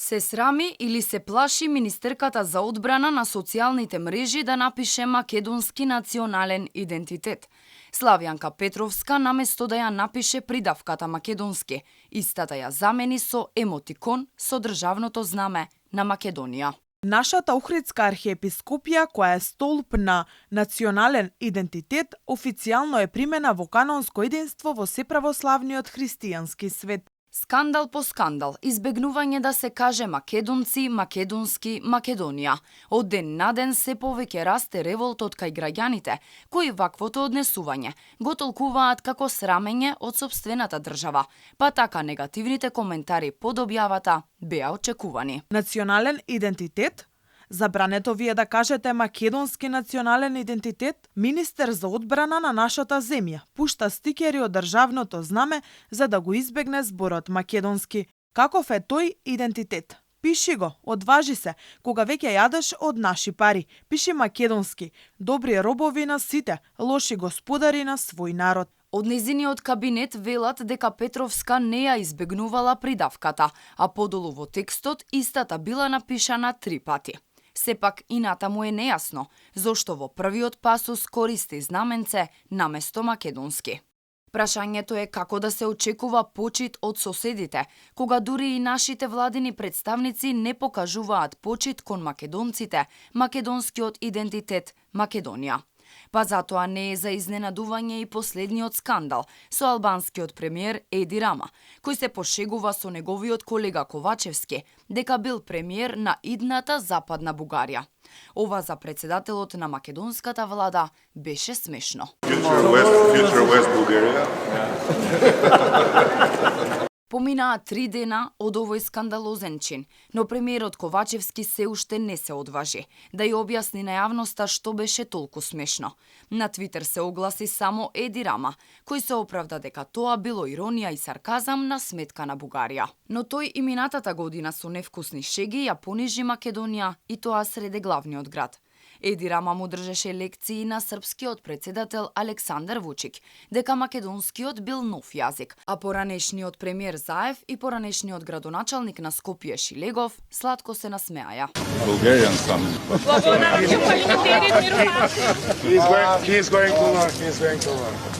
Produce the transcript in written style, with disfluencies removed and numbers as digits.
Се срами или се плаши министерката за одбрана на социјалните мрежи да напише македонски национален идентитет. Славјанка Петровска наместо да ја напише придавката македонски, истата ја замени со емотикон со државното знаме на Македонија. Нашата Охридска архиепископија, која е столб на национален идентитет, официјално е примена во канонско единство во сеправославниот христијански свет. Скандал по скандал, избегнување да се каже македонци, македонски, Македонија. Од ден на ден се повеќе расте револтот кај граѓаните, кои ваквото однесување го толкуваат како срамење од сопствената држава, па така негативните коментари под објавата беа очекувани. Национален идентитет? Забрането ви е да кажете македонски национален идентитет? Министер за одбрана на нашата земја пушта стикери од државното знаме за да го избегне зборот македонски. Каков е тој идентитет? Пиши го, одважи се, кога веќе јадеш од наши пари. Пиши македонски, добри робови на сите, лоши господари на свој народ. Од незиниот кабинет велат дека Петровска не ја избегнувала придавката, а подолу во текстот истата била напишана 3 пати. Сепак и натаму е нејасно зошто во првиот пасус користи знаменце наместо македонски. Прашањето е како да се очекува почит од соседите, кога дури и нашите владини представници не покажуваат почит кон македонците, македонскиот идентитет Македонија. Па затоа не е за изненадување и последниот скандал со албанскиот премиер Еди Рама, кој се пошегува со неговиот колега Ковачевски дека бил премиер на идната Западна Бугарија. Ова за председателот на македонската влада беше смешно. Future West Bulgaria. Поминаа 3 дена од овој скандалозен чин, но премиерот Ковачевски се уште не се одважи да ја објасни на јавноста што беше толку смешно. На Твитер се огласи само Еди Рама, кој се оправда дека тоа било иронија и сарказам на сметка на Бугарија. Но тој и минатата година со невкусни шеги ја понижи Македонија и тоа среде главниот град. Еди Рама му држеше лекции на српскиот председател Александар Вучик, дека македонскиот бил нов јазик, а поранешниот премиер Заев и поранешниот градоначалник на Скопје Шилегов сладко се насмеаја. Bulgarian son. He's going to learn.